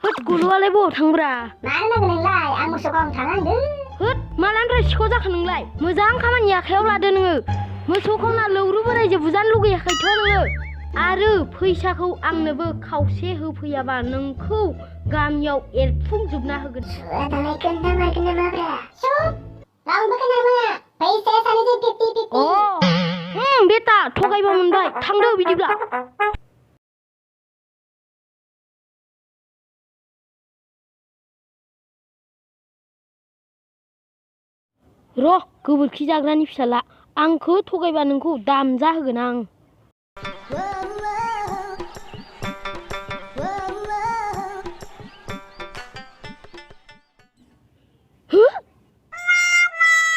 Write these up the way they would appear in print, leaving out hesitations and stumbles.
होद गल'आलाय बबाव थांब्रा मानो नांगौ नोंलाय आं मोसौखौ थांनांदों होद मालानिफ्राय सिखाव जाखो नोंलाय मोजां खामानि आखायाव लादो नोङो मोसौखौ ना लौरु बोराइजो बुजानो लुगैयाखैथ' नोङो आरो फैसाखौ आंनोबो खावसे होफैयाबा नोंखौ गामियाव एरफुंजोबना होगोन दालाय खोन्था मारगोन नामाब्रा सब रावबो खोनाया फैसाया सानैजों 50-50 बेटा थगायबा मोनबाय थांदो बिदिब्ला र' गोबोरखि जाग्रानि फिसाला आंखौ थगायबा नोंखौ दामजा होगोन आं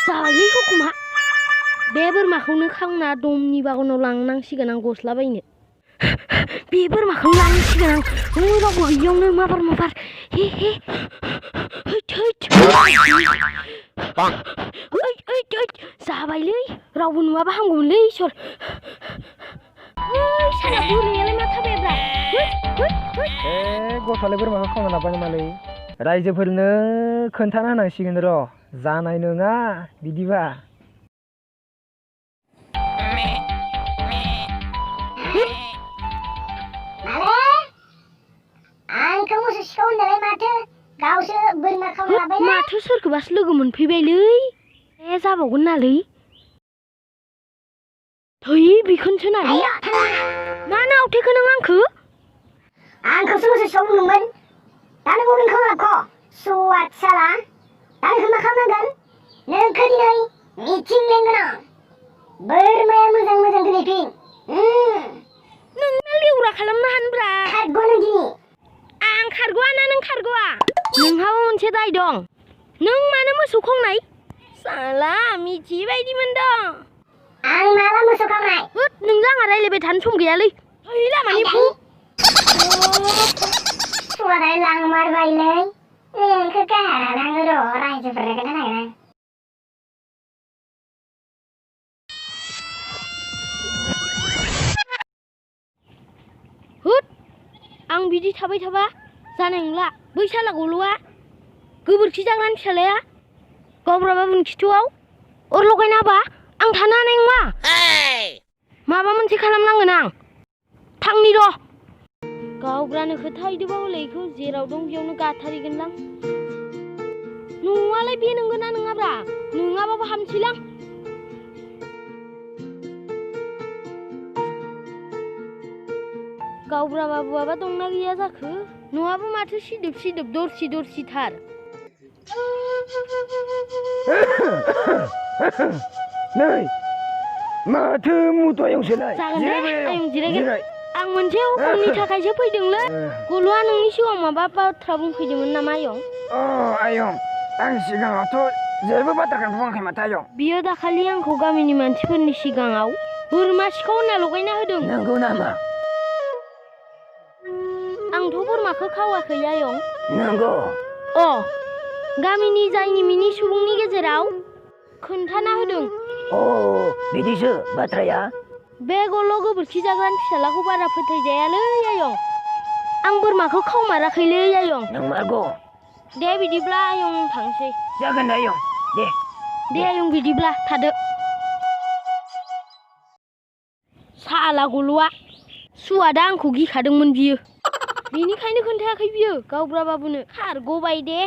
जाबायलै हुकुमा बे बोरमाखौनो खावना दमनि बागानाव लांनांसिगोन आं गस्ला बायनो बे बोरमाखौनो लांनांसिगोन आं रावबो गैयियावनो माबार हे हे जाबायलै रावबो नुवाबा हामगौमोनलै इसोर साना बोरमायालाय मा थाबायब्रा गथ'आलाय बोरमाखौ खावना लाबोबाय नामालै रायजोफोरनो खोन्थाना होनांसिगोन र' जानाय नङा बिदिबा आंखौ मोसौ सिखाव होनदोंलाय माथो गावसो बोरमा खावना लाबायना माथो सोरखौबासो लोगो मोनफैबायलै जाबावगोन नालै थै बेखौनोसो नालै मा नावथेखो नों आंखौसो मोसौ सिखाव बुंदोंमोन दा नों बबेनिखौ लाबख' सुवाद साला दा नोंखौ मा खालामनांगोन नोंखौ दिनै मिथिं लेंगोन आं बोरमाया मोजां मोजां दिनैफिन नोंना लेवरा खालामनो हानब्रा खारग' नों दिनै आं खारग'आ ना नों खारग'आ नोंहाबो मोनसे दाय दं नों मानो मोसौ खावनाय साला मिथियै बायदि मोनदों आं माला मोसौ खावनाय होद नोंजों आंहा रायलायबाय थानो सम गैयालै ओइ लामानि फु सुवादाय लांमारबायलै नोंखौ गाहारा नाङो र' रायजोफोरनो खोन्थानांगोन होद आं बिदि थाबाय थाबा जानाय नंला बै साला गल'आ गोबोरखि जाग्रानि फिसालाया गावब्रा बाबुनि खिथुआव अर लगायना होबा आं थानो हानाय नङा माबा मोनसे खालामनांगोन आं थांनि र' गावब्रानो खोथाहैदोंबा हले बेखौ जेराव दं बेयावनो गाथारहैगोनलां न'आलाय बे नंगौना नङाब्रा नङाबाबो हामसैलां गावब्रा बाबुआबा दंना गैया जाखो न'आबो माथो सिदोब सिदोब दरसि दरसिथार नै माथो मुथायावसोलाय जागोन दे आयं जिरायगोन आं मोनसे हुकुमनि थाखायसो फैदोंलै गल'आ नोंनि सिगाङाव माबा बाथ्रा बुंफैदोंमोन नामा आयं आयं आं सिगाङावथ' जेबो बाथ्राखौनो बुङाखै माथो आयं बियो दाखालि आंखौ गामिनि मानसिफोरनि सिगाङाव बोरमा सिखाव होनना लगायना होदों नंगौ नामा आंथ' बोरमाखौ खावाखै आयं नंगौ गामिनि जायनि मिनि सुबुंनि गेजेराव खोन्थाना होदों बिदिसो बाथ्राया बे गल' गोबोरखि जाग्रानि फिसालाखौ बारा फोथायजायालै आयं आं बोरमाखौ खावमाराखैलै आयं नंमारगौ दे बिदिब्ला आयं थांसै जागोन आयं दे आयं बिदिब्ला थादो साला गल'आ सुवादा आंखौ गिखादोंमोन बियो बेनिखायनो खोन्थायाखै बियो गावब्रा बाबुनो खारग'बाय दे